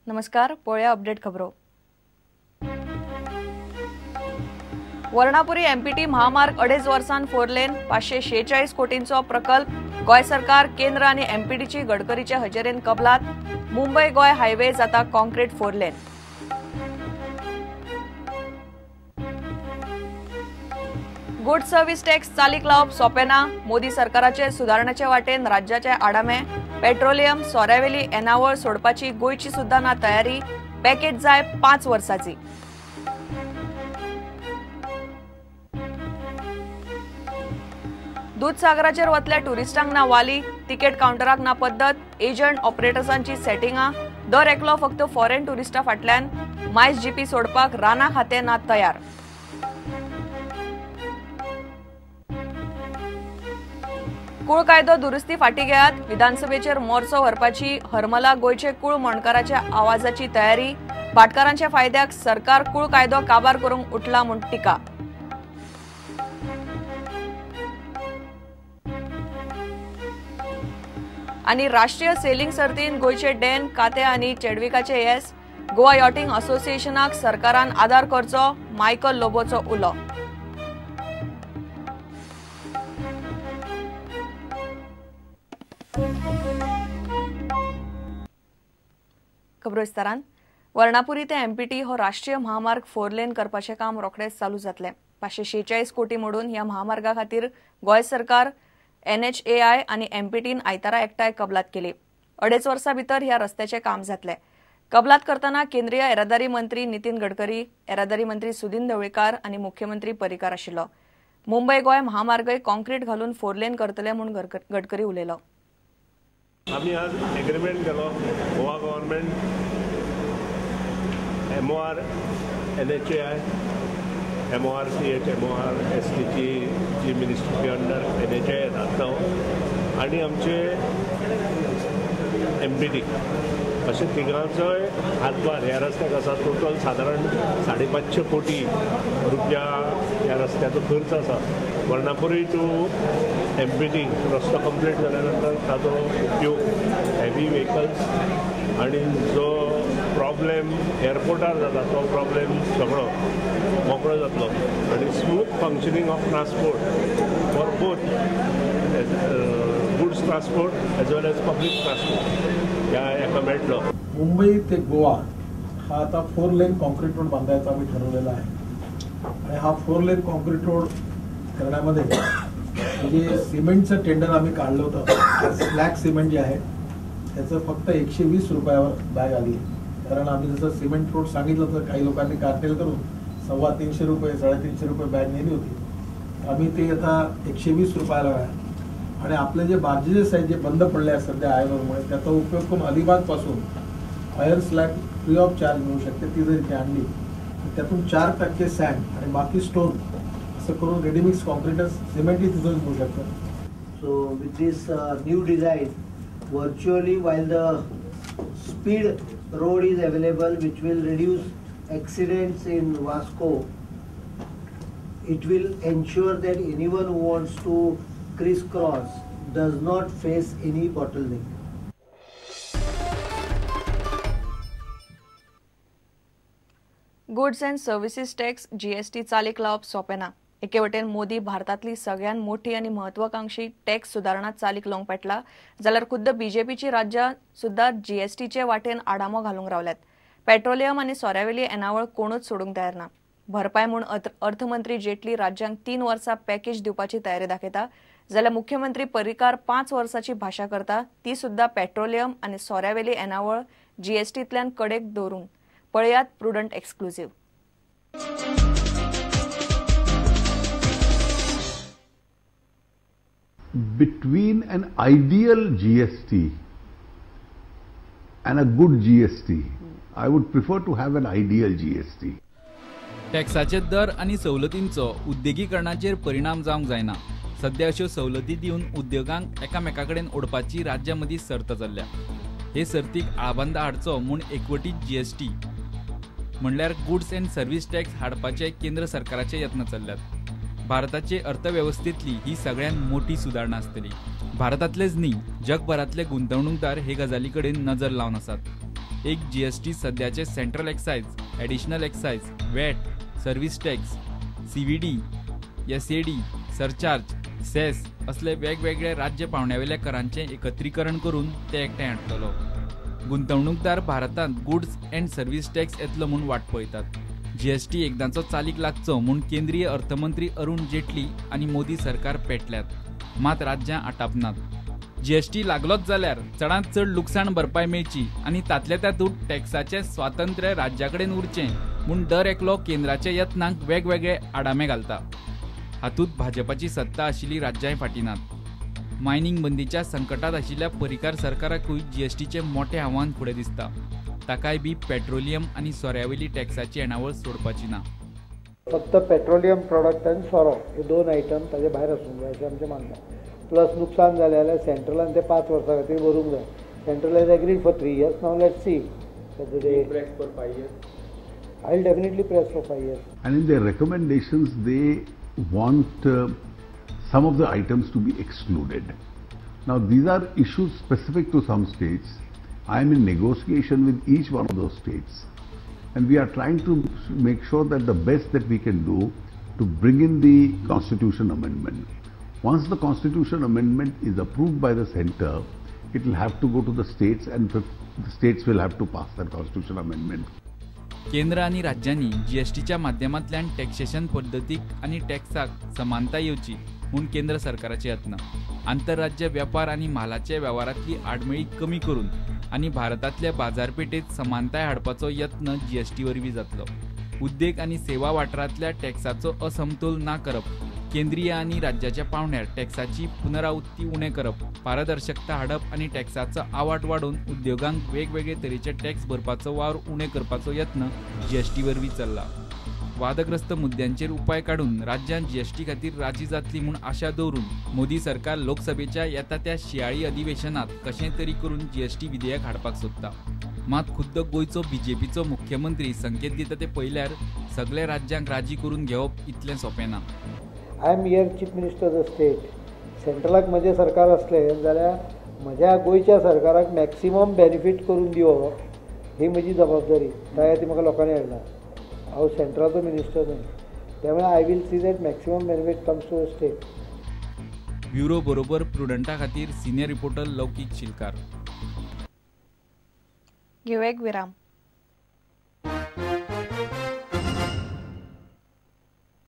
नमस्कार, पळोवया अपडेट खबरो. वर्णापुरी एमपीटी महामार्ग 2.5 वर्सां 4 लेन 546 कोटींचो प्रकल्प. गोंय सरकार केंद्र आनी एमपीटीची गडकरीचे हजेरेन कबलात. मुंबय गोंय हायवे जाता concrete 4 lane. Good service tax चालीक लावप सोंपें ना. मोदी सरकाराचे सुदारणाचे वाटेन राज्याचे आडामे. पेट्रोलियम सोऱ्यावेली येणावळ सोडपाची गोंयची सुद्दां ना तयारी. पॅकेज जाय 5 वर्सांची. दूधसागराचेर वतल्या ट्युरिस्टांक ना वाली, तिकेट कावंटराक ना पद्दत, एजंट ऑपरेटर्सांची सेटिंगां. दर एकलो फक्त फॉरेन ट्युरिस्टा फाटल्यान. मायस जीपी सोडपाक रानां खातें ना तयार. कूळ कायदो दुरुस्ती फाटी घेयात. विधानसभेचेर मोर्चो व्हरपाची हरमला गोंयचे कूळ मांडकाराच्या आवाजाची तयारी. भाटकारांच्या फायद्याक सरकार कूळ कायदो काबार करूंक उठला म्हूण टिका. आनी राष्ट्रीय सेलिंग सर्तीन गोंयचे डॅन काते आनी चेडविकाचे येस. गोवा यॉटिंग असोसिएशनाक सरकारान आदार करचो, मायकल लोबोचो उलो. खबरो विस्तारान. वर्णापुरी ते एमपीटी हो राष्ट्रीय महामार्ग 4 लेन करपाचें काम रोखडेंच चालू जातलें. 546 कोटी मोडून ह्या महामार्गा खातीर गोंय सरकार, एनएचएआय आनी एमपीटीन आयतारा एकठांय कबलात केली. 2.5 वर्सां भितर ह्या रस्त्याचें काम जातलें. कबलात करतना केंद्रीय येरादारी मंत्री नितीन गडकरी, येरादारी मंत्री सुदिन ढवळीकार आनी मुख्यमंत्री पर्रीकार आशिल्लो. मुंबय गोंय महामार्गय कॉन्क्रीट घालून 4 लेन करतले म्हूण गडकरी उलयलो. आमी आज एग्रीमेंट केलो Goa government, MOR NHAI, MORCH, MORSTची जी मिनिस्ट्री अंडर एनएचएआय येतात आनी आमचे एमपीटी अशे तिगांचोय हातभार ह्या रस्त्याक आसा. टोटल सादारण 550 कोटी रुपया ह्या रस्त्याचो खर्च आसा. वर्णापुरी टू एमपीटी रस्तो कंप्लीट जाल्या नंतर ताजो उपयोग हेवी व्हेकल्स आनी जो प्रॉब्लेम एअरपोर्टार जाता तो प्रॉब्लेम सगळो मोकळो जातलो आनी smooth functioning of transport for both goods transport as well as public transport ह्या हेका मेळटलो. मुंबई ते गोवा हा आता 4 लेन कॉन्क्रीट रोड बांधायचा आम्ही ठरवलेला आहे आणि हा 4 लेन कॉन्क्रीट रोड करण्यामध्ये जे सिमेंटचं टेंडर आम्ही काढलं होतं, स्लॅग सिमेंट जे आहे त्याचं फक्त 120 रुपयावर बॅग आली आहे. कारण आम्ही जसं सिमेंट रोड सांगितलं तर काही लोकांनी कार्टेल करून 325 रुपये 350 रुपये बॅग नेली होती. आम्ही ते आता 120 रुपयाला आहे. आणि आपले जे बार्जेस आहेत जे बंद पडले आहेत सध्या आयर्नमुळे, त्याचा उपयोग करून अलिबागपासून iron slag free of charge मिळू शकते. ती जर इथे आणली तर त्यातून 4% सँड आणि बाकी स्टोन असं करून रेडीमिक्स कॉन्क्रीटच सिमेंटही तिथून मिळू शकतं. So with this new design virtually while the speed road is available which will reduce accidents in Vasco, it will ensure that anyone who wants to crisscross does not face any bottleneck. Goods and services tax GST चालीक लावप सोंपें ना. एके वटेन मोदी भारतांतली सगळ्यांत मोठी आनी महत्वाकांक्षी टॅक्स सुदारणा चालीक लावंक पेटला, जाल्यार खुद्द बीजेपीची राज्यां सुद्दां जीएसटीचे वाटेन आडामो घालूंक रावल्यात. पेट्रोलियम आनी सोऱ्यावेली येणावळ कोणूच सोडूंक तयार ना. भरपाय म्हूण अर्थमंत्री जेटली राज्यांक 3 वर्सां पॅकेज दिवपाची तयारी दाखयता, जाल्यार मुख्यमंत्री पर्रीकार 5 वर्सांची भाशा करता, ती सुद्दां पेट्रोलियम आनी सोऱ्यावेली येणावळ जीएसटींतल्यान कडेक दवरूंक. पळयात Prudent exclusive. Between an ideal GST and a good GST, I would prefer to have an ideal GST. टॅक्साचे दर आनी सवलतींचो उद्देगीकरणाचेर परिणाम जावंक जायना. सध्या अश्यो सवलती दिवन उद्योगांक एकामेका कडेन ओडपाची राज्यां मदीं सर्त चल्ल्या. हे सर्तीक आळाबंदा हाडचो म्हूण एकवटीत जीएसटी म्हणल्यार गुड्स अँड सर्व्हिस टॅक्स हाडपाचे केंद्र सरकाराचे यत्न चल्ल्यात. भारताचे अर्थवेवस्थेतली ही सगळ्यांत मोठी सुदारणा आसतली. भारतांतलेच न्ही, जगभरांतले गुंतवणूकदार हे गजाली कडेन नजर लावन आसात. एक जीएसटी सध्याचे central excise, additional excise, VAT, service tax, CVD, SAD, surcharge, cess असले वेगवेगळे राज्य पावंड्यावेल्या करांचें एकत्रीकरण करून ते एकठांय हाडटलो. गुंतवणूकदार भारतांत गुड्स अँड सर्व्हिस टॅक्स येतलो म्हूण वाट पळयतात. जीएसटी एकदांचो चालीक लागचो म्हूण केंद्रीय अर्थमंत्री अरुण जेटली आनी मोदी सरकार पेटल्यात, मात राज्यां आटापनात. जीएसटी लागलोच जाल्यार चडांत चड लुकसाण भरपाय मेळची आनी तांतल्या तातूंत टॅक्साचें स्वातंत्र्य राज्या कडेन उरचें म्हूण दर एकलो केंद्राच्या यत्नांक वेगवेगळे आडामे घालता. हातूंत भाजपाची सत्ता आशिल्ली राज्यांय फाटीं नात. मायनिंग बंदीच्या संकटात आशिल्ल्या पर्रीकार सरकाराकूय जीएसटीचें मोटें आव्हान फुडें दिसता. ताकाय बी पेट्रोलियम आनी सोऱ्यावेली टॅक्साची येणावळ सोडपाची ना. फक्त पेट्रोलियम प्रॉडक्ट आनी सोरो हे दोन आयटम ताजे भायर आसूंक जाय अशें आमचें मानलां. प्लस नुकसान जालें जाल्यार सेंट्रलान ते 5 वर्सां खातीर भरूंक जाय. Central has agreed for 3 years. Now let's see. Press for 5 years. I will definitely press for 5 years. And in their recommendations they want some of the items to be excluded. Now these are issues specific to some states. I am in negotiation with each one of those states, and we are trying to make sure that the best that we can do to bring in the Constitution amendment. Once the Constitution amendment is approved by the center, it will have to go to the states, and the states will have to pass that Constitution amendment. केंद्र आनी राज्यांनी जीएसटीच्या माध्यमांतल्यान taxation पद्दतीक आनी टॅक्साक समानता येवची म्हूण केंद्र सरकाराचे यत्न. आंतरराज्य वेपार आनी म्हालाचे वेव्हारांतली आडमेळी कमी करून आनी भारतांतल्या बाजारपेठेत समानताय हाडपाचो यत्न जीएसटी वरवीं जातलो. उद्देग आनी सेवा वाठारांतल्या टॅक्साचो असमतोल ना करप, केंद्रीय आनी राज्याच्या पावंड्यार टॅक्साची पुनरावृत्ती उणें करप, पारदर्शकता हाडप आनी टॅक्साचो आवाट वाडोवन उद्योगांक वेगवेगळे तरेचे टॅक्स भरपाचो वावर उणें करपाचो यत्न जीएसटी वरवीं चल्ला. वादग्रस्त मुद्द्यांचेर उपाय काडून राज्यां जीएसटी खातीर राजी जातली म्हूण आशा दवरून मोदी सरकार लोकसभेच्या येता त्या शियाळी अधिवेशनात कशें तरी करून जीएसटी विधेयक हाडपाक सोदता. मात खुद्द गोंयचो बीजेपीचो मुख्यमंत्री संकेत दिता ते पळयल्यार सगल्या राज्यांक राजी करून घेवप इतलें सोंपें ना. I am here chief minister of the state. सेंट्रलाक म्हजें सरकार आसलें जाल्यार म्हज्या गोंयच्या सरकाराक मॅक्सिमम बेनिफीट करून दिवप ही म्हजी जबाबदारी. त्या ती म्हाका लोकांनी हाडला. हांव सेंट्रलाचो मिनिस्टर न्हय, त्यामुळे I will see that maximum benefit comes to the state. Bureau बरोबर प्रुडंटा खातीर सिनियर रिपोर्टर लौकीक शिलकार. घेवया एक विराम.